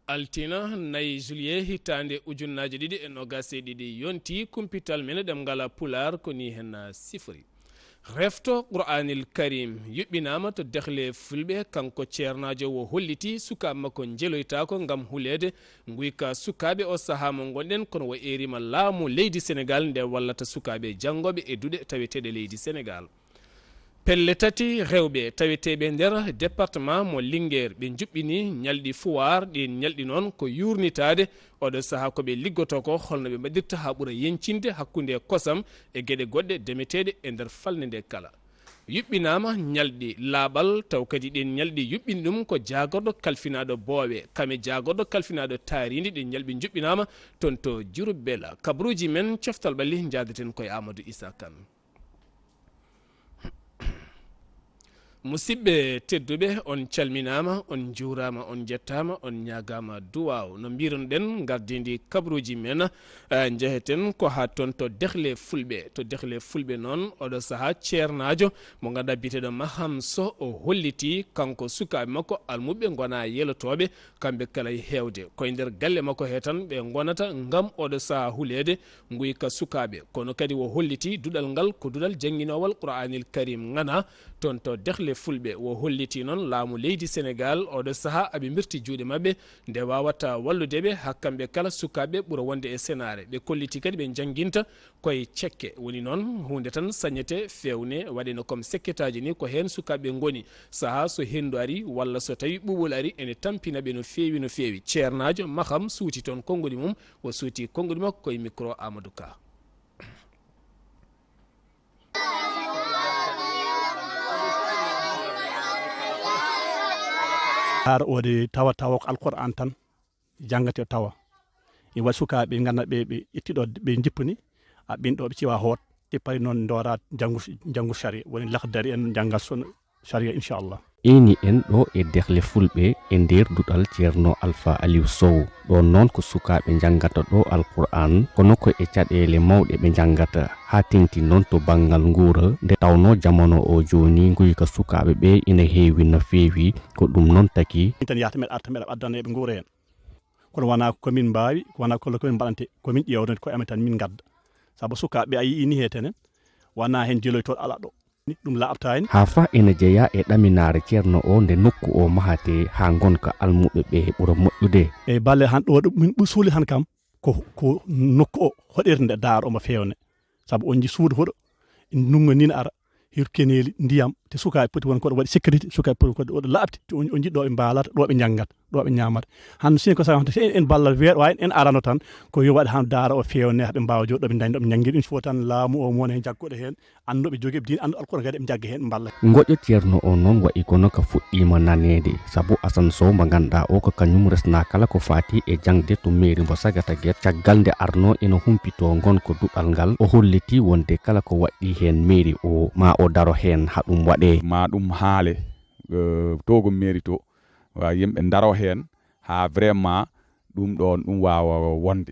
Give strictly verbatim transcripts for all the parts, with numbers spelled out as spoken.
Altina nayi juillet hitaande ujunnaaje ɗiɗi e noogaas e ɗiɗi yonti kumpital men ɗemngal Pulaar ko nii hen sifori. Refto Qur'aanil Karim yuɓɓinaama to dehle fulɓe, kanko ceernaajo o holliti sukaaɓe makko njeloytaako ngam huleede nguyka sukaaɓe o sahaa mo ngonɗen, kono o eeriima laamu leydi Senegaal nde wallata sukaaɓe janngooɓe e duɗe taweteeɗe leydi Senegaal. Pelle tati rewɓe taweteeɓe nder département mo Linguère ɓe njuɓɓini ñalɗi fuwaar. Ɗiin ñalɗi noon ko yuurnitaade oɗo sahaa ko ɓe liggotoo ko, holno ɓe mbaɗirta haa ɓura yeñcinde hakkunde kosam e geɗe goɗɗe demeteeɗe e nder falnde nde kala. Yuɓɓinaama ñalɗi laaɓal, taw kadi ɗeen ñalɗi yuɓɓini ɗum ko jaagorɗo kalfinaaɗo boowe, kame jaagorɗo kalfinaaɗo taariindi. Ɗeen ñalɗi njuɓɓinaama toon to Jurbel. Kabruuji men coftal ɓalli njaadaten koye Amadou Issa Kane. Musidɓe tedduɓe, on calminaama, on njuuraama, on njettaama, on ñaagaama duwaaw. No mbiiruno-ɗen, ngardiindi kabruuji men, eh, njeheten ko haa toon to Dehle Fulɓe. To Dehle Fulɓe noon, oɗo sahaa ceernaajo mo ngannduɗaa biyeteeɗo Maham Soh, o hollitii kanko sukaaɓe makko almuɓɓe ngonaa yelotooɓe, kamɓe kala e heewde. Koye nder galle makko he tan ɓe ngonata ngam oɗo sahaa huleede nguyka sukaaɓe. Kono kadi o hollitii duɗal ngal ko duɗal jannginoowal Qur'aanil Karim ŋana toon to Dehle Fulɓe. O hollitii noon laamu leydi Senegaal oɗo sahaa aɓe mbirti juuɗe maɓɓe nde waawata wallude ɓe haa kamɓe kala sukaaɓe ɓura wonde e senaare. Ɓe kollitii kadi ɓe njannginta koye cekke. Woni noon huunde tan sañete feewne, waɗe no comme sekketaaji ni, ko heen sukaaɓe ngoni. Sahaa so henndu ari walla so tawi ɓuuɓol ari, ene tampina ɓe no feewi, no feewi. Ceernaajo Maham suuti toon konnguli mum, o suuti konnguli makko koye micro Amadou Ka. Daara o de tawa, tawa ko Alqur'aan tan janngate tawa. Ina waɗi sukaaɓe ɓe ngannduɗaa ɓe, ɓe ƴetti ɗo, ɓe njippini, a ɓen ɗo ɓe ciwa hoot, ɓe pari noon ndooraat njanngu, njanngu sariya, woni Laxdari en, njanngat sunna sariya, inchallah. Eeni en ɗo e Dehle Fulɓe e nder duɗal Ceerno Alfa Aliw Sow. Ɗo noon ko sukaaɓe njanngata ɗo Alqur'aan, kono ko e caɗeele mawɗe ɓe njanngata, haa teŋti noon to banngal nguura, nde tawnoo jamano o jooni nguyka sukaaɓe ɓe ina heewi no feewi, ko ɗum noon taki. Min tan yahata, mbeɗa arta, mbeɗa addana ɓe nguura heen. Kono wonaa ko min mbaawi, ko wonaa ko min mbaɗante, ko min ƴeewnoo koye amen tan min ngadda. Sabu sukaaɓe a yii ni he tenen, wonaa heen jeloytooɗo alaa ɗo. Ɗum laaɓtaani. Haa faa ina jeyaa e ɗaminaare ceerno o nde nokku o mahatee haa ngonka almuɓe ɓe ɓura moƴƴude. E balle han ɗo, ɗo min ɓuri suuli han kam ko, ko nokku o hoɗirde daara omo feewne. Sabu on nji suudu huɗo, ndunngu nii ne ara, hirkeneeli, ndiyam, te sukaaɓe poti won ko ɗo waɗi sécurité, sukaaɓe poti ko ɗo laaɓti, te on, on nji ɗo ɓe mbaalata, ɗo ɓe njanngata, ɗo ɓe ñaamata. Hannde sini ko saga, te en, en ballal weer, wa en, en arano tan, ko yo waɗe han daara o feewne, haa ɓe mbaawa jooɗo, ɓe ndañi ɗo ɓe njanngira. Ɗum fof tan laamu o mo woni heen jagguɗo heen, annduɓe jogiiɓe diine, annduɓe Alquraan kadi eɓe njagga heen, ɓe mballa. Ngoƴo ceerno o noon wayi kono ka fuɗɗiima naneede, sabu Asan Sow mo ngannduɗaa o ko kañum resnaa kala ko faati e jaŋde to meeri mbo Sagata Guet, caggal nde arnoo ina humpitoo ngonka duɗal ngal, o hollitii wonde kala ko waɗɗii heen meeri o, ma o daro heen haa ɗum waɗee. Ma ɗum haale, eh, togo meeri to, wa yimɓe ndaro heen haa vraiment ɗum ɗoon ɗum waawa wonde.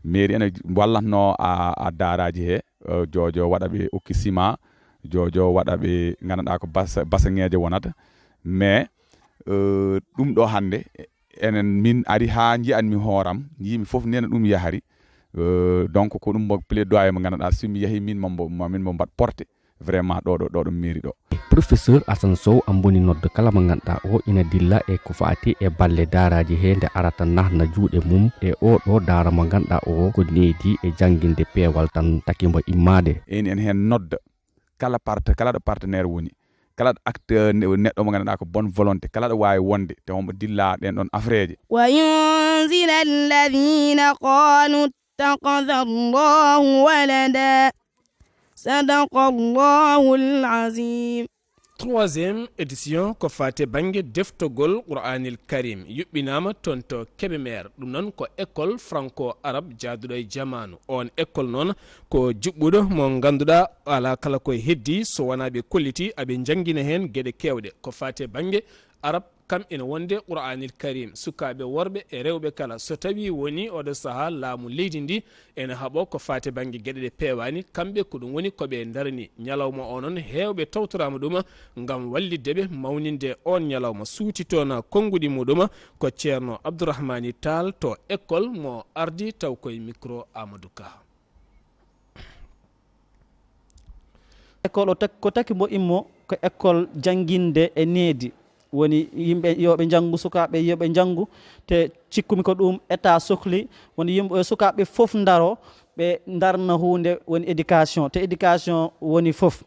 Mairie ene wallatno a, a daaraaji he, eh, jojo waɗa ɓe okki ciment, jojo waɗa ɓe ngannduɗaa ko basa-, basaŋeeje wonata. Mais, eh, ɗum ɗo hannde, enen min ari haa njiyan mi hooram, njiimi fof nena ɗum yahari. Eh, donc ko ɗum mo plaidoyer mo ngannduɗaa, si mi yahi min mo mbo-, ma min mo mbaɗ porté. Vraiment ɗo ɗo, ɗo ɗo mairie ɗo. Professeur Assane Sow amboni noddo kala mo ngannduɗaa o ina dilla e ko faati e balle daaraaji he nde arata nahna juuɗe mum e o ɗo daara mo ngannduɗaa o ko needi e jannginde peewal tan taki mbo immaade. Eni en heen nodda kala part-, kala ɗo partenaire woni, kala ɗo acteur ne-, neɗɗo mo ngannduɗaa ko bonne volonté, kala ɗo waawi wonde, te omo dilla ɗeen ɗoon affaire ji. وينزل الذين قالوا اتخذ الله ولدا. صدق الله العظيم. Troisième édition ko faate bannge deftogol Qur'aanil Karim yuɓɓinaama toon to Kébémer. Ɗum noon ko école franco-arabe jaaduɗo e jamaanu. Oon école noon ko juɓɓuɗo mo ngannduɗaa alaa kala ko heddi so wonaa ɓe kolliti aɓe njanngina heen geɗe keewɗe ko faate bannge Arab, kam ina wonde Qur'aanil Kariim, sukaaɓe worɓe e rewɓe kala. So tawii wonii oɗo sahaa laamu leydi ndi ene haɓoo ko faati bannge geɗe ɗe peewaani, kamɓe ko ɗum woni ko ɓe ndarani. Ñalawma o noon, heewɓe tawtoraama ɗum ngam wallitde ɓe mawninde oon ñalawma. Suuti toon konnguɗi muɗum ko Ceerno Abdourahmani Tall to école mo ardi taw koye micro Amadou Ka. École o tak-, ko taki mbo immo ko école jannginde e needi. Woni yimɓe yo ɓe njanngu, sukaaɓe yo ɓe njanngu, te cikkumi ko ɗum état sohli. Woni yimɓe, sukaaɓe fof ndaro, ɓe ndarna huunde woni éducation, te éducation woni fof.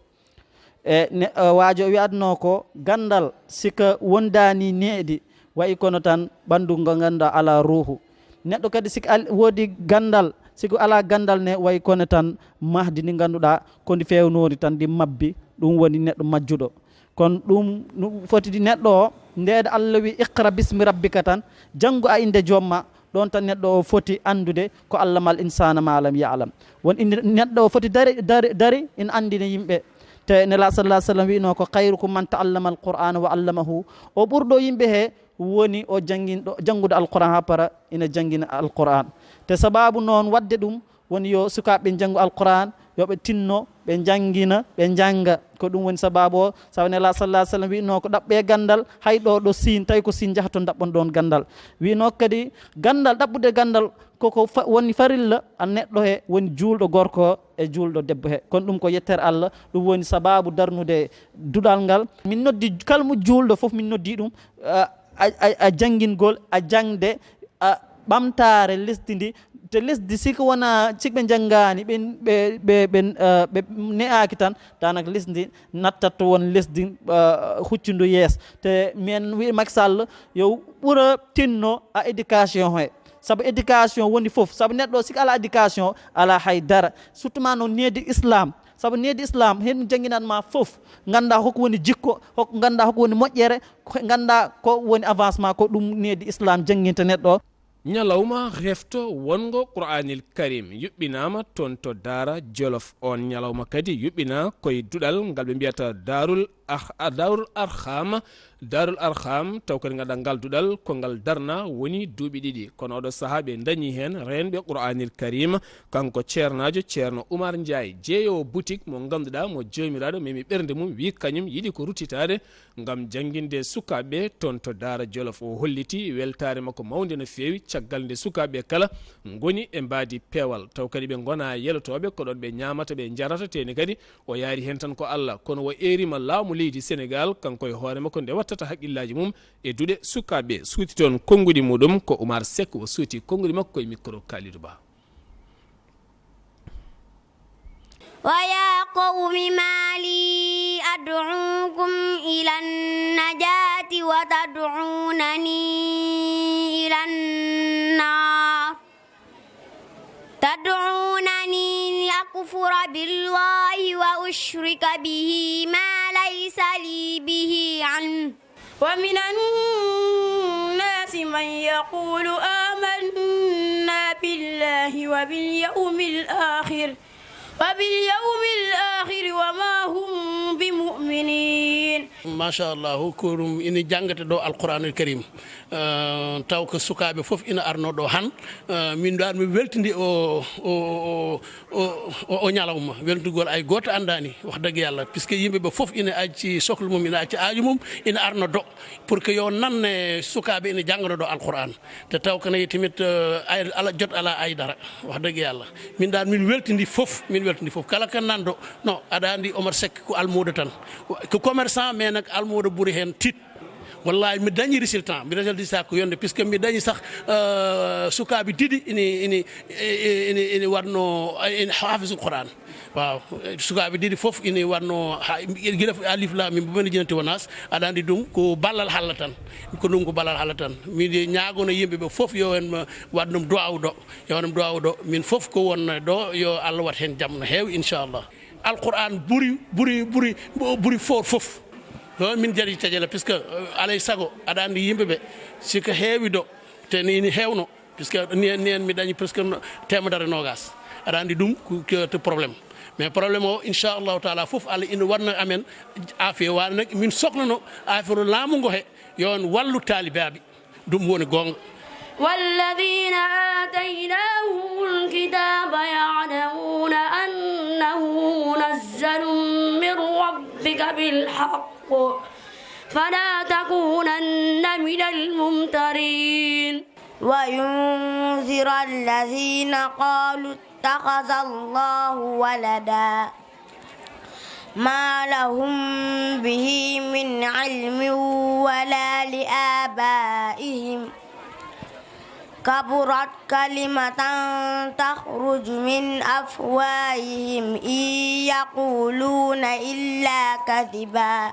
E ne, e waajo o wi'atnoo ko ganndal, si ko wondaani neeɗi, wayi kono tan ɓanndu ngo ngannduɗaa alaa ruuhu. Neɗɗo kadi si ko al-, woodi ganndal, si ko alaa ganndal ne, wayi kono tan mahdi ndi ngannduɗaa ko ndi feewnoori tan ndi mabbi, ɗum woni neɗɗo majjuɗo. Kono ɗum no foti di neɗɗo o, ndeeɗo Allah wi, "Iqra bismi rabbika," tan, janngu a innde joom ma, ɗoon tan neɗɗo o foti anndude ko "Allama al insana ma lam ya'lam." Won inde neɗɗo o foti dari, dari, dari, ina anndina yimɓe. Te Nela sallallahu alaihi wasallam wi'no ko, "Khairukum man ta'allama al-Qur'ana wa allamahu." O ɓurɗo yimɓe he woni o janngin-, ɗo, janngude Alqur'an haa para ina janngina Alqur'an. Te sababu noon waɗde ɗum woni yo sukaaɓe njanngu Alqur'an, yo ɓe tinno, ɓe njanngina, ɓe njannga. Ko ɗum woni sababu o, sabu Nela sallallahu alaihi wasallam wi'no ko ɗaɓɓe ganndal, hay ɗo, ɗo Siin, tawi ko Siin njahaton ɗaɓɓon ɗoon ganndal. Wi'no kadi ganndal, ɗaɓɓude ganndal koko fa-, woni farilla a neɗɗo he, woni juulɗo gorko e juulɗo debbo he. Kono ɗum ko yettere Allah, ɗum woni sababu darnude duɗal ngal. Min noddi kala mo juulɗo fof, min noddi ɗum, a, a, a, a janngingol, a jaŋde, a, ɓamtaare lesdi ndi. Te lesdi, si ko wona, si ɓe njanngaani, ɓe, ɓe, ɓe, ɓe, a, ɓe ne'aaki tan, daanaka lesdi nattat to won lesdi, a, huccundu yees. Te men wi Macky Sall yo ɓura tinno a éducation he. Sabu éducation woni fof. Sabu neɗɗo si ko alaa éducation, alaa hay dara. Surtout ma noon needi Islam. Sabu needi Islam, heen jannginat ma fof. Nganndaa hoko woni jikko, hoko, nganndaa hoko woni moƴƴere, ko, nganndaa ko woni avancement, ko ɗum needi Islam jannginta neɗɗo. Ñalawma refto wonngo Qur'aanil Kariim yuɓɓinaama toon to Daara Jolof. Oon ñalawma kadi yuɓɓinaa koye duɗal ngal ɓe mbiyata Daarul Ar-, Daarul Arham. Daarul Arham, taw kadi nganndaa ngal duɗal ko ngal darnaa woni duuɓi ɗiɗi. Kono oɗo sahaa ɓe ndañi heen reenɓe Qur'aanil Kariim. Kanko ceernaajo Ceerno Umar Njaay, jeeyoowo boutique mo ngannduɗaa mo joomiraaɗo memi ɓernde mum, wi kañum yiɗi ko ruttitaade ngam jannginde sukaaɓe toon to Daara Jolof. O holliti weltaare makko mawnde no feewi caggal nde sukaaɓe kala ngoni e mbaadi peewal. Taw kadi ɓe ngonaa yelotooɓe, ko ɗoon ɓe ñaamata, ɓe njarata, teeni kadi o yaari heen tan ko Allah. Kono o eeriima laamu leydi Senegaal, kanko e hoore makko nde wattata haqqillaaji mum e duɗe sukaaɓe. Suuti toon konnguɗi muɗum ko Umar Seck, o suuti konnguɗi makko e micro Kalidou Ba. ويا قوم ما لي أدعوكم إلى النجاة وتدعونني إلى النار، تدعونني لأكفر بالله وأشرك به ما ليس لي به علم، ومن الناس من يقول آمنا بالله وباليوم الآخر، وباليوم الآخر وما هم بمؤمنين. Machallah, ko ɗum ina janngata ɗo Alquranul Karim. Eh, taw ko sukaaɓe fof ina arno ɗo han. Eh, min ɗo mi weltidi o, o, o, o, o, o ñalawma, weltugol ay gooto anndaani, wax dëgg Yàlla, puisque yimɓe ɓe fof ina acci sohla mum, ina acci aaju mum, ina arno do, pour que yo nanne sukaaɓe ina janngano ɗo Alquran. Te taw ko nayi tamit, eh, ay, ala jot, ala ay dara, wax dëgg Yàlla. Min daal, min weltidi fof, min weltidi fof. Kala ko nanɗo, no, aɗa anndi Omar Seck ko almuudo tan. Ko commerçant, mais nag almuudo ɓuri heen tiit. Wallahi, mi dañi résultat. Mi résultat ko yonde, puisque mi dañi sax, eh, sukaaɓe ɗiɗi ini, ini, ini, ini waɗno, ini hafisul Quran. Waaw, sukaaɓe ɗiɗi fof ini waɗno ha, gila alif lam mim, ɓe jinati wanas, aɗa anndi ɗum ko ballal Alla tan. Ko ɗum ko ballal Alla tan. Miɗo ñaagono yimɓe ɓe fof yo en waɗ ɗum duwaaw ɗo. Yo en duwaaw ɗo. Min fof ko won ɗo, yo Allah wat heen jam no heewi, inchallah. Alquran ɓuri, ɓuri, ɓuri, ɓuri fof, fof. Ɗo min jari cajala, puisque, eh, alay sago, aɗa anndi yimɓe ɓe, si ko heewi ɗo, te ni, ni heewno, puisque ni en, ni en mi dañi presque no, teemedere noogas. Aɗa anndi ɗum ko, ko to problème. Mais problème o, inchallahu taala, fof Allah ina waɗna amen aafiya. Waane nag, min sohlano aafiyaaru laamu ngo he, Yo on wallu taalibaaɓe, ɗum woni goonga. والذين آتيناهم الكتاب يعلمون أنه منزل من ربك بالحق فلا تكونن من الممترين. وينذر الذين قالوا اتخذ الله ولدا ما لهم به من علم ولا لآبائهم كبرت كلمة تخرج من أفواههم إن يقولون إلا كذبا.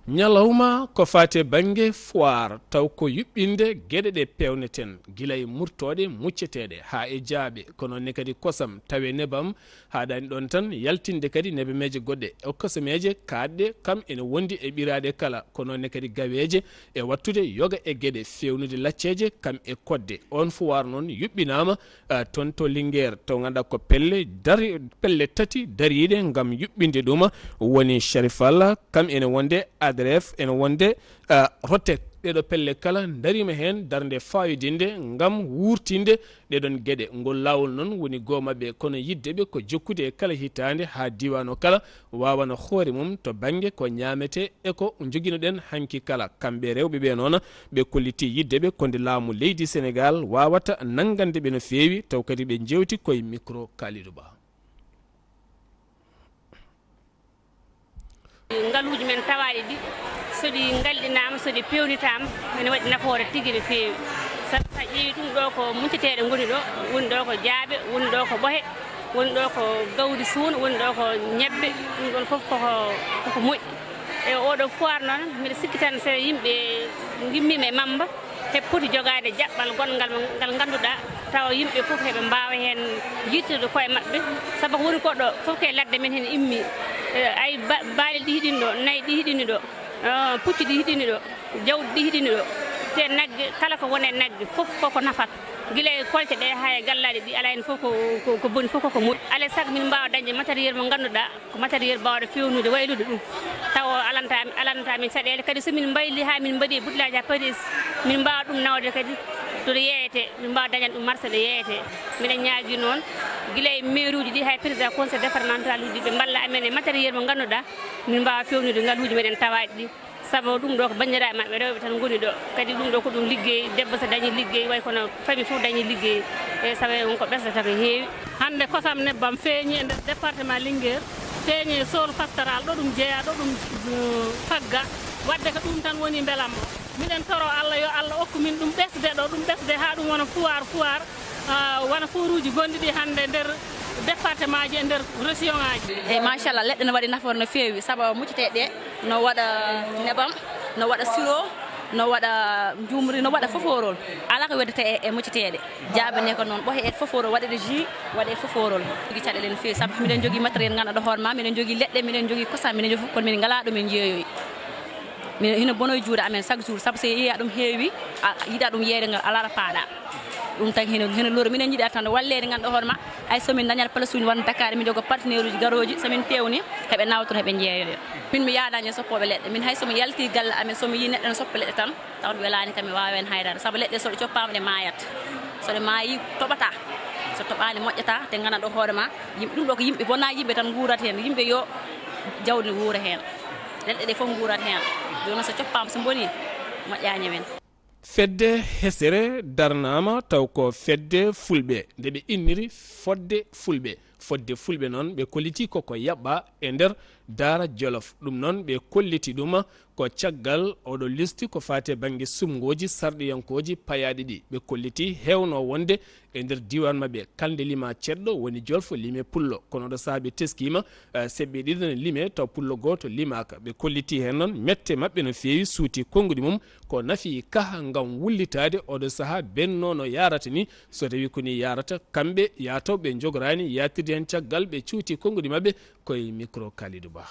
Ñalawma ko faati e bannge foire, taw ko yuɓɓinde geɗe ɗe peewneten, gila e murtooɗe mucceteeɗe haa e jaaɓe, ko noon ne kadi kosam, tawi nebam, haaɗaani ɗoon tan, yaltinde kadi nebameeje goɗɗe, e kosameeje kaaɗɗe, kam ene wondi e ɓiraaɗe kala, ko noon ne kadi gaweeje, e waɗtude yoga e geɗe, feewnude lacceeje, kam e koɗde. Oon foire noon yuɓɓinaama toon to Linguère, to ngannduɗaa ko pelle dari, pelle tati dariiɗe ngam yuɓɓinde ɗum, woni Sharifal, kam ene wonde Adref, ene wonde Rotek. Ɗeeɗo pelle kala dariima heen darnde faawidinnde ngam wuurtinde ɗeeɗoon geɗe. Ngol laawol noon woni goo maɓɓe, kono yiɗde ɓe ko jokkude e kala hitaande haa diiwaan o kala waawana hoore mum to bannge ko ñaametee e ko njoginoɗen hanki kala. Kamɓe rewɓe ɓe noon, ɓe kollitii yiɗde ɓe ko nde laamu leydi Senegaal waawata nanngande ɓe no feewi, taw kadi ɓe njeewti koye mikro Kalidou Ba. Ngaluuji men tawaaɗi ɗi, so ɗi ngalɗinaama, so ɗi peewnitaama, ene waɗi nafoore tigi no feewi. Sabu so a ƴeewii ɗum ɗo ko mucceteeɗe ngoni ɗo, woni ɗo ko jaaɓe, woni ɗo ko ɓohe, woni ɗo ko gawri suuna, woni ɗo ko ñebbe, ɗum ɗoon fof koko koko moƴƴi. E oɗo foire noon, mbiɗa sikki tan so yimɓe ngimmiima e Mamba, heɓe poti jogaade jaɓɓal goɗngal ngal ngannduɗaa tawa yimɓe fof heɓe mbaawa heen yiɗtirde koye maɓɓe, sabu ko woni ko ɗo fof ko e ladde men heen immii. Ay baali ɗi hiɗini ɗo, nayi ɗi hiɗini ɗo, pucci ɗi hiɗini ɗo, jawdi ɗi hiɗini ɗo, te nagge kala ko woni e nagge fof koko nafata, gila e kolte ɗe haa e gallaaɗi ɗi, alaa heen fof ko ko boni fof koko moƴƴi. Alaa e sago min mbaawa dañde matériel mo ngannduɗaa ko matériel baawɗo feewnude waylude ɗum, taw o alanta alanta min caɗeele. Kadi so min mbayli haa min mbaɗi butlaaji haa Paris, min mbaawa ɗum nawde kadi to ɗo yeeyetee, min mbaawa dañande ɗum marché ɗo yeeyetee. Miɗen ñaagii noon gila e mairie uji ɗi haa e président conseil départemental uji ɓe mballa amen e matériel mo ngannduɗaa min mbaawa feewnude ngaluuji meɗen tawaaɗi ɗi. Sabu ɗum ɗo ko banndiraaɓe maɓɓe rewɓe tan ngoni ɗo, kadi ɗum ɗo ko ɗum liggey, debbo so dañii liggey way kono famille fof dañii liggey. E sabu on ko ɓesdata ko heewi. Hannde kosam nebbam feeñi e nder département Linguère, feeñi e Saône Pastoral, ɗo ɗum jeyaa, ɗo ɗum fagga, waɗde ko ɗum tan woni mbelamma. Miɗen toroo Allah yo Allah okku min ɗum ɓesde ɗo, ɗum ɓesde haa ɗum wona foire foire, wona foiruuji gonɗi ɗi hannde nder département ji e nder région ngaaji. Eyi machallah, leɗɗe no waɗi nafoore no feewi, sabu mucceteeɗe ɗe no waɗa nebam, no waɗa sirop, no waɗa njuumri, no waɗa foforol. Alaa ko weddata e e mucceteeɗe. Jaabanee ko noon, ɓohe e foforol, waɗe e jus, waɗe e foforol. Jogii caɗeele no feewi, sabu miɗen njogii matériel ngannduɗaa hoore ma, miɗen njogii leɗɗe, miɗen njogii kosam, miɗen njogii fof, kono min ngalaa ɗo min njeeyoyi. Min hino bonoyi juuɗe amen chaque jour, sabu so yeeyi ɗum heewi, a yiɗa ɗum yeeyde ngal alaa ɗo paaɗa. Ɗum tagi hino hino lori, miɗen njiɗi attande walleede ngannduɗaa hoore ma, hay so min dañat place uji wano Dakar, min jogo partenaire uji garooji, so min peewni heɓe nawa toon heɓe njeeyoya. Min mi yaadaani e soppooɓe leɗɗe, min hay so mi yalti galle amen so mi yii neɗɗo no soppa leɗɗe tan, tawde welaani kam mi waawa heen haydara, sabu leɗɗe so ɗe coppaama ɗe maayat, so ɗe maayii toɓataa, so toɓaani moƴƴataa. Te ngannduɗaa hoore ma yimɓe ɗum ɗo ko yimɓe wonaa yimɓe tan nguurata heen, yimɓe yo jawdi wuura heen, leɗɗe ɗe fof nguurat heen. Jooni noon so coppaama so mbonii moƴƴaani e men. Fedde hesere darnaama taw ko fedde fulɓe nde ɓe inniri fodde fulɓe. Fodde fulɓe noon ɓe kollitii koko yaɓɓa e nder Daara Jolof. Ɗum noon ɓe kolliti ɗum ko caggal oɗo listi ko faati e bannge suɓngooji sarɗiyankooji payaaɗi ɗi. Ɓe kollitii heewnoo wonde e nder diiwaan maɓɓe kalnde limaa ceɗɗo woni Jolfo limee Pullo. Kono oɗo sahaa ɓe teskiima seɓɓe ɗiɗi no limee taw Pullo gooto limaaka. Ɓe kollitii heen noon mette maɓɓe no feewi suuti konnguɗi mum ko nafi kaha ngam wullitaade oɗo sahaa Benno no yaarata ni. So tawii ko ni yaarata kamɓe yaataw ɓe njogoraani yaatirde heen caggal ɓe cuuti konnguɗi maɓɓe koye micro Kalidou Ba.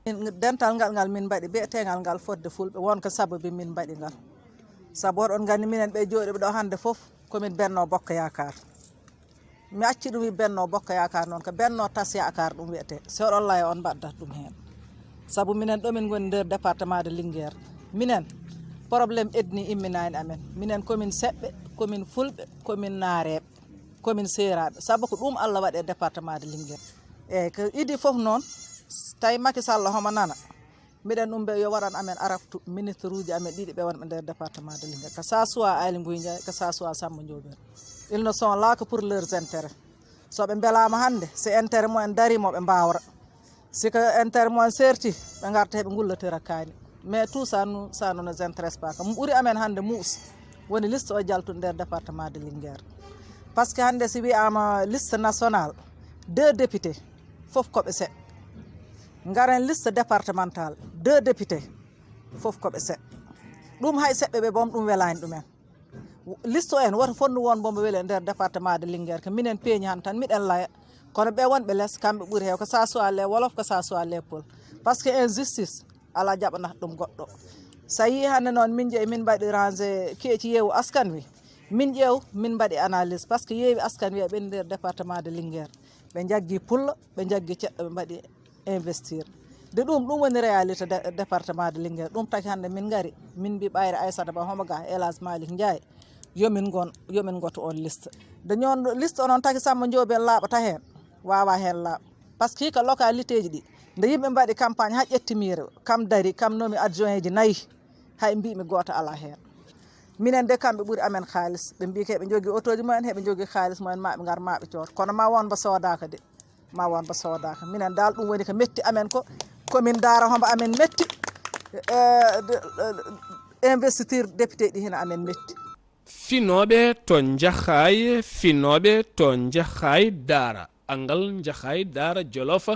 Dental ngal ngal min mbaɗi biyetengal ngal fodde fulɓe won ko sababi min mbaɗi ngal. Sabu oɗon nganndi minen ɓe jooɗiɓe ɗo hannde fof ko min Benno Bokk Yaakaar. Mi acci ɗum wi Benno Bokk Yaakaar noon ko Benno Tas Yaakaar ɗum wiyetee. So oɗon laaya on mbaɗdat ɗum heen. Sabu minen ɗo min ngoni nder département de Linguère, minen problème ethnie imminaani amen. Minen komin seɓɓe, komin fulɓe, komin naareeɓe, komin seeraaɓe. Sabu ko ɗum Allah waɗi e département de Linguère. Eeyi, ko idii fof noon, tawi Macky Sall homo nana. Miɗen ɗum ɓe yo waɗan amen araftu ministre uji amen ɗiɗi ɓe wonɓe nder département de Linguère. Que ça soit Aly Ngouille Ndiaye, que ça soit Samba Ndiobène. Ils ne sont là que pour leurs intérêts. So ɓe mbelaama hannde, si intérêt mumen darii mo ɓe mbaawra. Si ko intérêt mumen serti, ɓe ngarta heɓe ngullotira kaani. Mais tout ça, nous, ça ne nous intéresse pas. Ko ɓuri amen hannde muus, woni liste o jaltuɗo nder département de Linguère. Parce que hannde si wiyaama liste nationale, deux députés, fof ko ɓe seɓɓe. Ngaren liste départementale, deux députés, fof ko ɓe seɓɓe. Ɗum hay seɓɓe ɓe boom, ɗum welaani ɗumen. Liste o en woto fonndu won mbo mbo weli e nder département de Linguère, ko minen peeñi han tan, miɗen laya. Kono ɓe wonɓe les, kamɓe ɓuri heew, que ça soit les Wolof, que ça soit les Peul. Parce que injustice, alaa jaɓanata ɗum goɗɗo. So a yii hannde noon, min jeyi, min mbaɗi rangé keeci yeewu askan wi. Min ƴeew, min mbaɗi analyse, parce que yeewi askan wi e ɓen nder département de Linguère. Ɓe njaggi pullo, ɓe njaggi ceɗɗo, ɓe mbaɗi investir. De ɗum, ɗum woni réalité de-, département de Linguère. Ɗum taki hannde min ngari, min mbi ɓayre Aissata Ba homo ga, El Hadj Malick Ndiaye, yo min ngon, yo min ngoto on liste. De ñoon liste o noon taki Samba Ndiobène laaɓata heen, waawa heen laaɓ. Parce que ko localité ji ɗi, nde yimɓe mbaɗi campagne haa ƴetti miire, kam dari, kam nomi adjoint ji nayi, hay mbiimi gooto alaa heen. Minen de kamɓe ɓuri amen kaalis. Ɓe mbi kay ɓe njogii otooji mumen, heɓe njogii kaalis mumen, ma ɓe ngar ma ɓe coot. Kono ma won mbo soodaaka de. Ma won mbo soodaaka. Minen daal ɗum woni ko metti amen ko, komin Daara Hombo amen metti. Eh, de, eh, investiture député ɗi hina amen metti. Finooɓe to Njaxaay, finooɓe to Njaxaay Daara, angal Njaxaay Daara Jolof,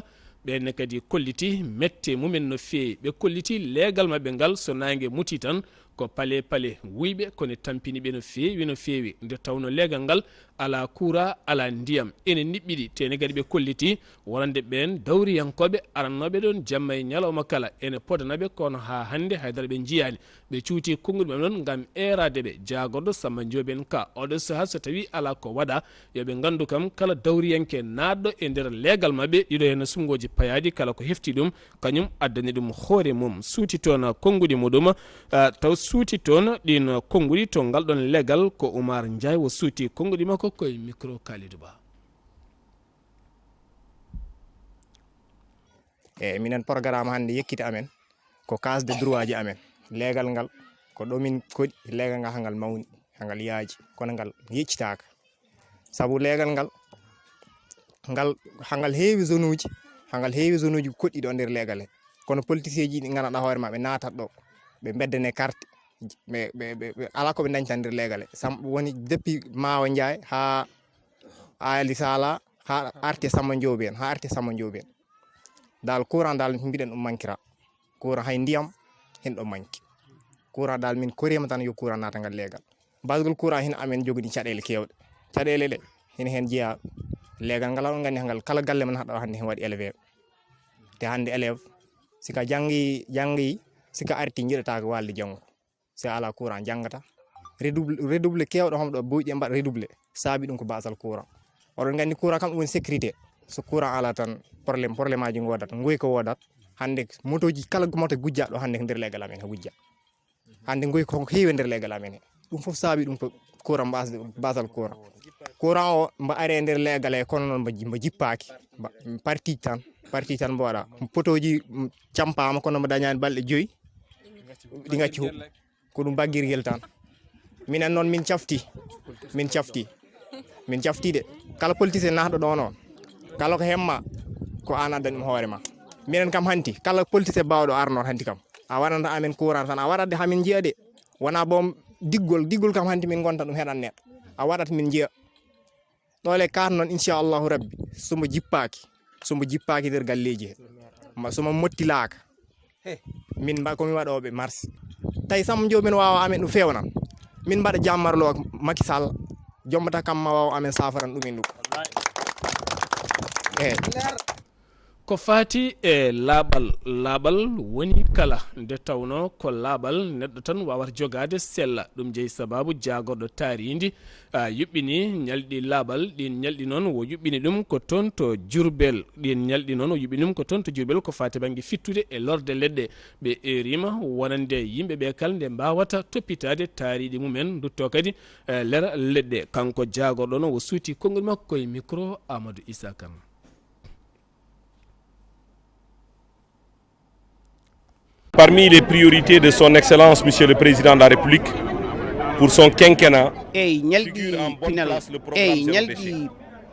ɓeen kadi kolliti mette mumen no feewi. Ɓe kolliti leegal maɓɓe ngal, so naange muti tan, ko pale pale wuyɓe, kono tampini ɓe no feewi, no feewi. Nde tawno leegal ngal alaa kuura, alaa ndiyam. Ene niɓɓiɗi, tene kadi ɓe kolliti wonande ɓeen dawriyankooɓe arannooɓe ɗoon jamma e ñalawma kala, ene podana ɓe, kono haa hannde haydara ɓe njiyaani. Ɓe cuuti konnguɗi maɓɓe noon ngam eeraade ɓe. Jaagorɗo Samba Ndiobène Ka, oɗo sahaa so tawii alaa ko waɗa, yo ɓe nganndu kam kala dawriyanke naatɗo e nder leegal maɓɓe, ɗiɗo heen sumngooji payaaɗi kala ko hefti ɗum, kañum addani ɗum hoore mum. Suuti toon konnguɗi muɗum, ah, taw suuti toon ɗiin konnguɗi to ngal ɗoon leegal ko Oumar Ndiaye wo suuti konnguɗi makko koye micro Kalidou Ba. Eeyi, minen programme hannde yekkita amen ko case de droit ji amen. Leegal ngal ko ɗo min koɗi, leegal ngal haa ngal mawni, haa ngal yaaji, kono ngal yeccitaaka. Sabu leegal ngal, ngal, haa ngal heewi zone uji, haa ngal heewi zone uji koɗɗi ɗo nder leegal he. Kono politicien ji ɗi nganndanɗaa hoore ma, ɓe naatat ɗo, ɓe mbeddane carte, ɓe, ɓe, ɓe, ɓe alaa ko ɓe ndañta nder leegal he. Sam-, woni depuis Maawa Njaay haa Aali Sala, haa arti Samba Ndiobène, haa arti Samba Ndiobène. Dal courant dal mbiɗen ɗum mankira. Courant hay ndiyam hen ɗo manki. Courant dal min korima tan yo courant naata ngal leegal. Basgol courant hin amen jogini caɗeele keewɗe. Caɗeele ɗe hin heen jeyaa leegal ngal, on nganndi ngal kala galle mo naatɗo hannde heen waɗi élève. Te hannde élève sika janngi, janngi, sika arti njiɗataako waalde janngo. Si a alaa courant janngata. Redouble, redouble keewɗo homɗo buuƴe mbaɗa redouble. Saabi ɗum ko basal courant. Oɗon nganndi courant kam ɗum woni sécurité. So courant alaa tan problème, problème aji ngodat, ngoyka wodat. Hannde motoji kala moto gujjaɗo hannde ko nder leegal amen he gujja. Hannde ngoyka ko heewi nder leegal amen he. Ɗum fof saabi ɗum ko courant mbasde, basal courant. Courant o mbo are nder leegal he kono noon mbo, mbo jippaaki. Mbo, parti tan, parti tan mbo waɗa. Potoji, mm, campaama kono mbo dañaani balɗe joyi. Ɗi ngacci fof. Ko ɗum baggirgel tan. Minen noon min cafti. Min cafti. Min cafti de. Kala politicien naatɗo ɗo noon. Kala ko hemma ko aan addani ɗum hoore ma. Minen kam hanti. Kala politicien baawɗo arnoon hanti kam. A waɗanta amen courant tan. A waɗat de hamin njiya de. Wona boom diggol. Diggol kam hanti min ngonta ɗum heɗan neɗɗo. A waɗat min njiya. Ɗoole kaat noon, inchallahu rabbi, so mbo jippaaki, so mbo jippaaki nder galleeji he, ma so mbo mottilaaka, min mba-, ko min waɗooɓe mars. Tawi Samba Ndiobène waawa amen ɗum feewnan, min mbaɗa jammarloo ak Macky Sall, jombata kam ma waaw amen saafaran ɗumen ɗum. Eeyi. Ko faati e laaɓal, laaɓal woni kala nde tawnoo ko laaɓal neɗɗo tan waawata jogaade sella. Ɗum jeyi sabaabu jaagorɗo taariindi, a, yuɓɓini ñalɗi laaɓal. Ɗiin ñalɗi noon, o yuɓɓini ɗum ko toon to Jurbel. Ɗiin ñalɗi noon, o yuɓɓini ɗum ko toon to Jurbel, ko faati bannge fittude e lorde leɗɗe. Ɓe eeriima wonande yimɓe ɓe kala nde mbaawata toppitaade taariiɗi mumen, nduttoo kadi, e, lera leɗɗe. Kanko jaagorɗo noon, o suuti konngol makko e micro Amadou Issa Kane. Parmi les priorités de son Excellence, Monsieur le Président de la République, pour son quinquennat, eyi, ñalɗi pinal, eyi, ñalɗi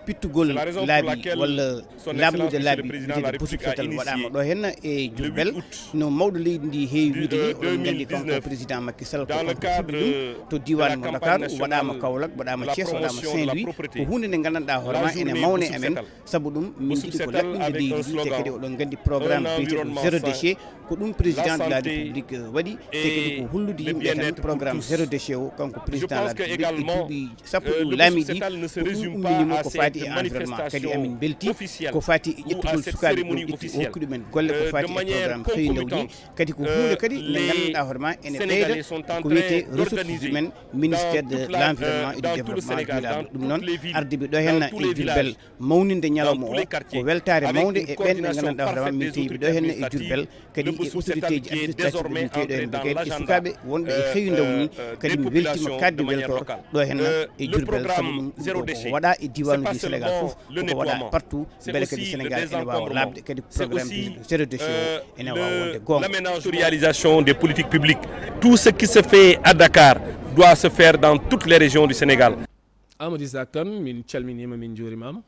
pittugol laabi walla laaɓnude laabi wiyetee busuk setal waɗaama ɗo henna e Jurbel. No mawɗo leydi ndi heewi wiide ni, oɗon nganndi kanko président Macky Sall ko kanko fuɗɗi ɗum to diiwaan mo Dakar, waɗaama Kaolack, waɗaama Thiès, waɗaama Saint-Louis. Ko huunde nde nganndanɗaa hoore ma ene mawna e amen. Sabu ɗum, min njiɗi ko laɓɓinde leydi ndi, te kadi oɗon nganndi programme biyeteeɗo zéro déchet, ko ɗum président de la république waɗi. Te kadi ko hollude yimɓe tan programme zéro déchet o, kanko président de la république e duuɓi sappo ɗi laaɓi ɗi, ko ɗum umminimo ko faati e environnement. Kadi amin mbelti ko faati e ƴettugol sukaaɓe ɗum ƴetti, o hokki ɗumen golle ko faati e programme fewndawɗi. Kadi ko huunde kadi nde nganndanɗaa hoore ma ene ɓeyda ko wiyetee ressources humaines, ministère de l'environnement et du développement durable. Ɗum noon, ardiiɓe ɗo henna e Jurbel mawninde ñalawma o ko weltaare mawnde e ɓeen ɓe nganndanɗaa hoore ma min tewiɓe ɗo henna e Jurbel, kadi e autoritéji administrative ɓe min tewi ɗo henna, kadi e sukaaɓe wonɓe e heewi ndawni. Kadi mi weltiima kaɗde weltoore ɗo henna e Jurbel, sabu ɗum ko waɗa e diiwaanuuji Sénégal fof, koko waɗa partout, mbele kadi Sénégal ene waawa laaɓde, kadi programme zéro déchet o ene waawa wonde goonga. L'actualisation des politiques publiques, tout ce qui se fait à Dakar doit se faire dans toutes les régions du Sénégal. Amadou Issa Kane, min calminiima, min njuurimaama.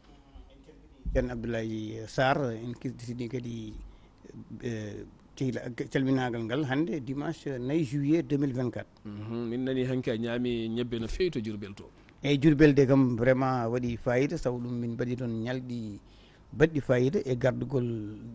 Ceerno Abdoulaye Sarr, en kisditini kadi, eh, cehila-, calminaangal ngal hannde dimanche nayi juillet deux mille vingt-quatre. Mhm, min nani hanki a ñaami ñebbe no feewi to Jurbel to. Eyi, Jurbel de kam vraiment waɗi fayida, sabu ɗum min mbaɗi ɗoon ñalɗi baɗɗi fayida e gardugol,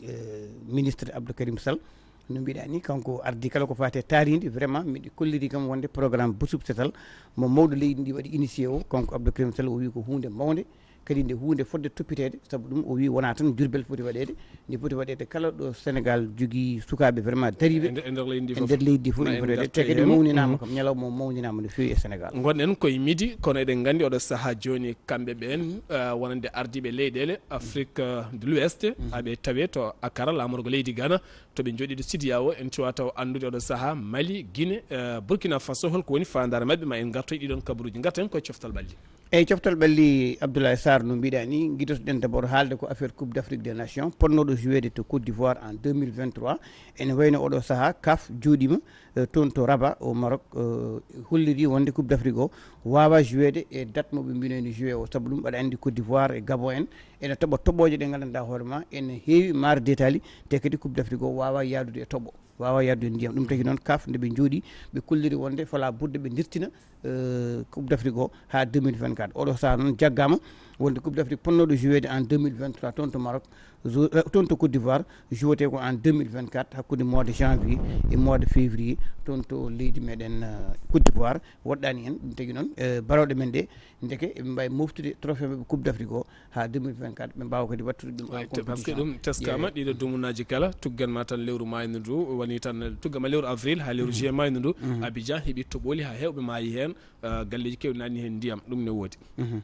eh, ministre Abdou Karim Sall. No mbiɗa ni, kanko ardi kala ko faati e taarindi, vraiment miɗo kolliri kam wonde programme busuk setal mo mawɗo leydi ndi waɗi initié o, kanko Abdou Karim Sall, o wi ko huunde mawnde, kadi nde huunde fodde toppiteede, sabu ɗum o wi wona tan Jurbel foti waɗeede, nde foti waɗeede kala ɗo Sénégal jogii sukaaɓe vraiment dariiɓe e nder leydi ndi fof, ene foti waɗeede. Te kadi mawninaama kam, ñalawma o mawninaama no feewi e Sénégal. Ngonɗen koye midi, kono eɗen nganndi oɗo sahaa jooni kamɓe ɓeen, eh, wonande ardiiɓe leyɗeele Afrique, eh, de l'Ouest, aɓe tawe to Accra, laamorgo leydi Ghana, to ɓe njooɗii ɗo C E D E A O, en cuwa taw anndude oɗo sahaa Mali, Guinée, eh, Burkina Faso, holko woni faandaare maɓɓe, ma en ngartoy ɗiɗon kabaruuji. Ngarten koye coftal ɓalli. Eyi, coftal ɓalli Abdoulaye Sarr, no mbiɗa ni, gidotoɗen d'abord haalde ko affaire Coupe d'Afrique des Nations, potnoɗo joueede to Côte d'Ivoire en deux mille vingt-trois. Ene wayno oɗo sahaa CAF jooɗiima, eh, toon to Rabat au Maroc, eh, holliri wonde Coupe d'Afrique o waawa joueede e date mo ɓe mbinoyno jouer o, sabu ɗum aɗa anndi Côte d'Ivoire e Gabon en ene toɓa toɓooje ɗe nganndanɗaa hoore ma ene heewi maar detali, te kadi Coupe d'Afrique o waawa yaadude e toɓo, waawa yaadude e ndiyam. Ɗum tagi noon CAF nde ɓe njooɗii, ɓe kolliri wonde fala ɓurde ɓe ndirtina, eh, Coupe d'Afrique o haa deux mille vingt-quatre. Oɗo sahaa noon jaggaama wonde Coupe d'Afrique potnoɗo joueede en deux mille vingt-trois toon to Maroc, jou-, eh, toon to Côte d'Ivoire, jouetee ko en deux mille vingt-quatre, hakkunde mois de janvier e mois de février, toon to leydi meɗen, eh, Côte d'Ivoire. Woɗɗaani en, ɗum tagi noon, eh, barooɗe men ɗe, ndeke eɓe mbaawi moftude trophée maɓɓe Coupe d'Afrique o haa deux mille vingt-quatre, ɓe mbaawa kadi wattude ɗum en compétition. Parce que ɗum teskaama, ɗiɗo dumunaaji kala, tuggan ma tan lewru maaynu ndu, woni tan, tuggan ma lewru avril haa lewru juin maaynu ndu, Abidjan heɓi toɓooli haa heewɓe maayi heen, eh, galleeji keewɗi naatni heen ndiyam, ɗum ne woodi. Mhm.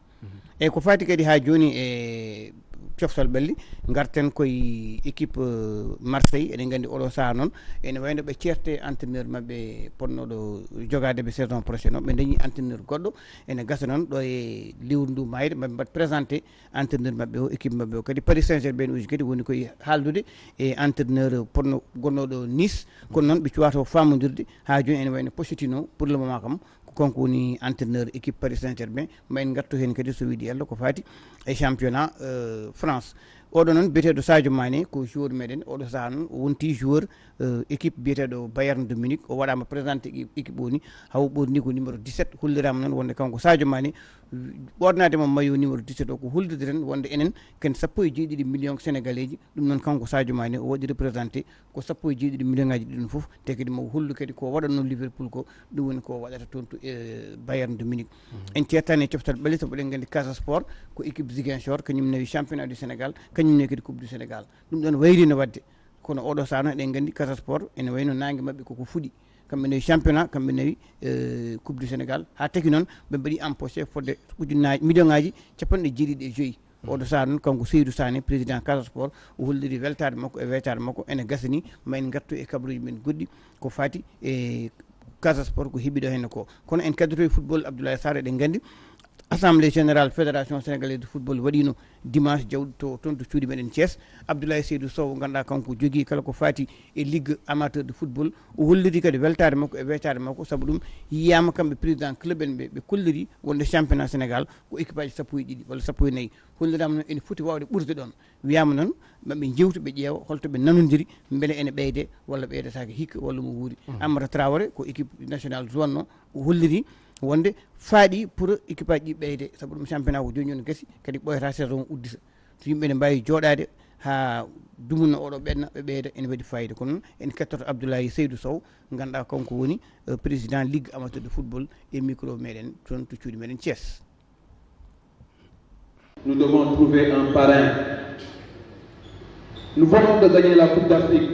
Eyi, ko faati kadi haa jooni e coftal ɓalli, ngarten koye équipe, eh, Marseille. Eɗen nganndi oɗo sahaa noon ene wayno ɓe ceerte entraîneur maɓɓe potnoɗo jogaade ɓe saison prochaine o. Ɓe dañi entraîneur goɗɗo, ene gasa noon ɗo e lewru ndu maayde maɓe mbaɗ présenté entraîneur maɓɓe o, équipe maɓɓe o. Kadi Paris Saint-Germain uji kadi woni koye haaldude e entraîneur potno gonnoɗo Nice. Kono noon ɓe cuwaa to faamondirde haa jooni. Ene wayno Pochettino pour le moment kam ko kanko woni entraîneur équipe Paris Saint-Germain. Ma en ngartu heen kadi so weeɓi Allah ko faati e championnat, euh, France. Oɗo noon biyeteeɗo Sadio Mané ko joueur meɗen, oɗo sahaa noon o wonti joueur, euh, équipe biyeteeɗo Bayern de Munich. O waɗaama présenté équipe, équipe o ni, hawo ɓorni ko numéro dix-sept. Holliraama noon wonde kanko Sadio Mané ɓornaade mo maillot numéro dix-sept o ko hollirde tan wonde enen ken sappo e jeeɗiɗi million sénégalais ji. Ɗum noon kanko Sadio Mané o waɗi représenté ko sappo e jeeɗiɗi million ngaji ɗiɗon fof, te kadi mo hollu kadi ko waɗatno Liverpool ko, ɗum woni ko waɗata toon to, e, Bayern de Munich. En cettani e coftal ɓale, sabu eɗen nganndi Casa Sport ko équipe Ziguinchor, kañum nawi championnat du Sénégal, kañum nawi kadi Coupe du Sénégal. Ɗum ɗon wayri no waɗde. Kono oɗo saha noon eɗen nganndi Casa Sport ene wayno naange maɓɓe koko fuɗi. Kamɓe nawi championnat, kamɓe nawi, eh, Coupe du Sénégal. Haa tagi noon ɓe mbaɗi empoché fodde ujunnaaji, million ngaji capanɗe jeeɗiɗi e joyi. Oɗo saha noon kanko Seydou Sané, président Casa Sport, o holliri weltaare makko e weytaare makko. Ene gasani ma en ngartu e kabaruuji men goɗɗi ko fati e Casa Sport ko heɓi ɗo henne ko. Kono en kaddoto e football, Abdoulaye Sarr, eɗen nganndi Assemblée Générale Fédération Sénégalaise de Football waɗino dimanche jawɗo to, toon to cuuɗi meɗen Thiès. Abdoulaye Seydou Sow, ngannduɗaa kanko jogii kala ko fati e Ligue Amateur de Football, o holliri kadi weltaare makko e weytaare makko, sabu ɗum yiyaama kamɓe président club en ɓe, ɓe kolliri wonde championnat Sénégal ko équipe aji sappo e ɗiɗi walla sappo e nayi. Holliraama noon ene foti waawde ɓurde ɗoon. Wiyaama noon, ma ɓe njeewtu, ɓe ƴeewa holto ɓe nanondiri, mbele ene ɓeyde walla ɓeydataake hikka walla mo wuuri. Amara Traoré ko équipe nationale zone o, o holliri wonde faaɗi pour équipe aji ɗi ɓeyde, sabu ɗum championnat ko jooni jooni gasi, kadi ɓooyata saison uddita. So yimɓe ne mbaawi jooɗaade haa dumunna oɗo ɓenna, ɓe ɓeyda, ene waɗi fayida. Kono noon en kettoto Abdoulaye Seydou Sow, ngannduɗaa kanko woni, eh, président Ligue Amateur de Football e micro meɗen toon to cuuɗi meɗen Thiès. Nous devons trouver un parrain. Nous venons de gagner la Coupe d'Afrique.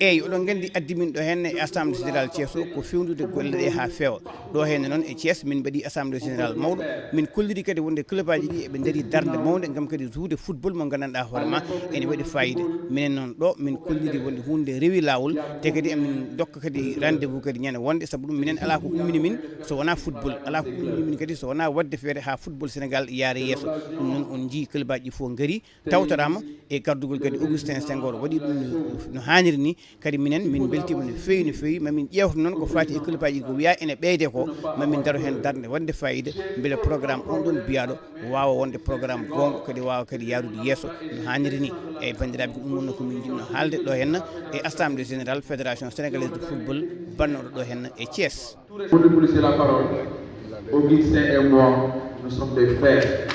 Eeyi, oɗon nganndi addi min ɗo henne e Assemblée Générale Thiès o ko fewnude golle ɗe haa feewa. Ɗo henne noon e Thiès min mbaɗi Assemblée Générale mawɗo, min kolliri kadi wonde club aji ɗi eɓe ndarii darnde mawnde ngam kadi jouer football mo nganndanɗaa hoore ma ene waɗi fayida. Minen noon ɗo min kolliri wonde huunde rewi laawol, te kadi emin ndokka kadi rendez-vous kadi ñande wonde, sabu ɗum minen alaa ko ummini min so wonaa football, alaa ko ummini min kadi so wonaa waɗde feere haa football Sénégal yaara yeeso. Ɗum noon on njii club aji ɗi fof ngarii, tawtoraama e gardugol kadi Augustin Senghor waɗi ɗum no, no haaniri ni. Kadi minen min mbeltiima no feewi, no feewi. Ma min ƴeewto noon ko faati e club aji ko wiyaa ene ɓeyde ko, ma min ndaro heen darnde waɗnde fayida, mbele programme on ɗon biyaaɗo waawa wonde programme goonga, kadi waawa kadi yaarude yeeso no haaniri ni. Eeyi, banndiraaɓe, ko ɗum wonno ko min njiɗno haalde ɗo heen e Assemblée Générale Fédération Sénégalaise de Football bannooɗo ɗo heen e Thiès. Pour lui laisser la parole, Augustin et moi, nous sommes des frères.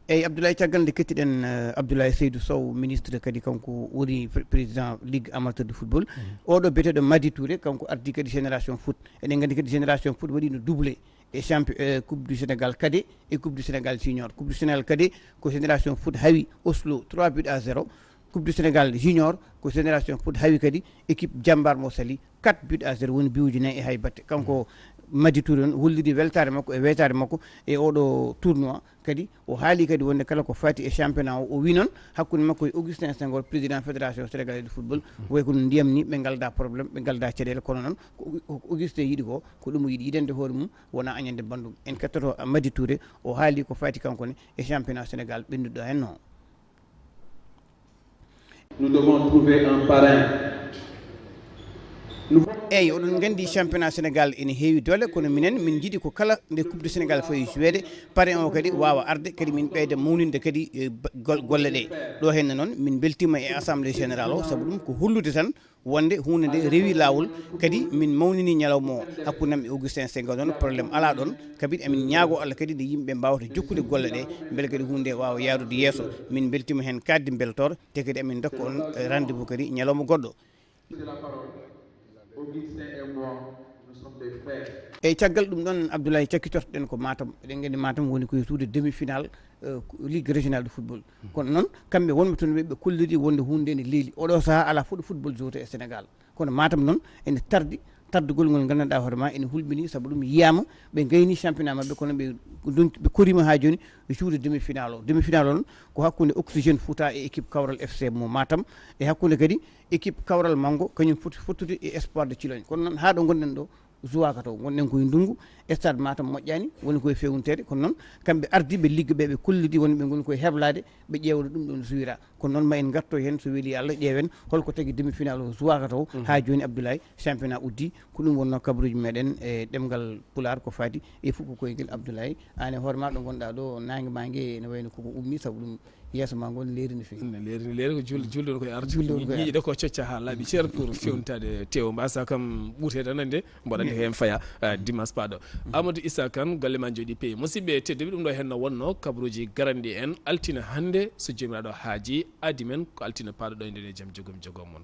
Eeyi, Abdoulaye, caggal nde kettiɗen, eh, Abdoulaye Seydou Sow, ministre, kadi kanko woni pr-, président Ligue Amateur de Football. Oɗo biyeteeɗo Madi Touré, kanko ardi kadi Génération Foot. Eɗen nganndi kadi Génération Foot waɗino doublé e champi-, e Coupe du Sénégal cadet e Coupe du Sénégal junior. Coupe du Sénégal cadet ko Génération Foot hawi Oslo trois buts à zéro. Coupe du Sénégal junior ko Génération Foot hawi kadi équipe Jambar mo Saly quatre buts à zéro, woni biwuji nayi e hay batte. Kanko Madi Touré on holliri weltaare makko e weytaare makko e oɗo tournoi. Kadi o haali kadi wonde kala ko faati e championnat o, o wi noon hakkunde makko e Augustin Senghor, président Fédération Sénégalaise de Football, way kono ndiyam ni, ɓe ngalda problème, ɓe ngalda caɗeele, kono noon ko Au-, ko Augustin yiɗi ko, ko ɗum o yiɗi, yiɗande hoore mum, wona añande banndum. En kettoto Madi Touré, o haali ko faati kanko ne e championnat Sénégal ɓennuɗo henno. Nous devons trouver un parrain. Nous Eeyi, oɗon nganndi championnat Sénégal ene heewi doole, kono minen min njiɗi ko kala nde Coupe du Sénégal fayi joueede, parrain o kadi waawa arde, kadi min ɓeyda mawninde kadi, eh, ba-, gol-, golle ɗe. Ɗo henne noon min mbeltiima e Assemblée Générale o, sabu ɗum ko hollude tan wonde huunde nde rewi laawol, kadi min mawnini ñalawma o. Hakkunde am e Augustin Senghor noon problème alaa ɗoon, kabi emin ñaago Allah kadi nde yimɓe mbaawata jokkude golle ɗe, mbele kadi huunde nde waawa yaarude yeeso. Min mbeltiima heen kaaɗdi mbeltoor, te kadi emin ndokka on, eh, rendez-vous kadi ñalawma goɗɗo. Eeyi, caggal ɗum ɗoon, Abdoulaye, cakkitortoɗen ko Matam. Eɗen nganndi Matam woni koye suude demi-finale, eh, Ligue régionale de football. Kono noon, kamɓe wonɓe toon ɓe, ɓe kolliri wonde huunde nde ne leeli. Oɗo sahaa alaa fof ɗo football jowte e Sénégal. Kono Matam noon ene tardi, tardugol ngol nganndanɗaa hoore ma ene hulɓini, sabu ɗum yiyaama ɓe ngayni championnat maɓɓe, kono ɓe donki, ɓe koriima haa jooni e suude demi-finale o. Demi-finale o noon ko hakkunde Oxygène Fouta e équipe Kawral F C mo Matam, e hakkunde kadi équipe Kawral Manngo, kañum foti fottude e Espoir de Ciloñ. Kono noon, haa ɗo ngonɗen ɗo, suwaaka taw. Ngonɗen koye ndunngu, stade Matam moƴƴaani, woni koye feewniteede. Kono noon, kamɓe ardiiɓe ligue ɓe, ɓe kollidi wonde ɓe ngoni koye heblaade, ɓe ƴeewa no ɗum ɗoon suwira. Kono noon, ma en ngarto heen, so weli Allah, ƴeewen hol ko tagi demi-finale o suwaaka taw. Haa jooni, Abdoulaye, championnat uddi. Ko ɗum wonnoo kabaruuji meɗen e ɗemngal Pulaar ko faati e fuɗɗo koyngel. Abdoulaye, aan e hoore ma ɗo ngonɗaa ɗo, naange maa nge ene wayno koko ummi, sabu ɗum yeeso ma ngo ne leeri no feewi. Ne leeri, ne leeri ko juul-, juulde woni koye arde. Juulde woni koye arde. Ñiiƴe ɗe ko cocca haa laaɓi cer pour fewnitaade teewo. Mbasa kam ɓurteede tan nande, mboɗo anndi ko heen faya, ah, dimanche paaɗo. Amadou Issa Kane, golle ma njooɗii peewi. Musidɓe tedduɓe, ɗum ɗo heen no wonnoo kabaruuji garanɗi en altine hannde, so Joomiraaɗo haaji, aadi men ko altine paaɗo ɗo e nden e jam jogom jogom mon.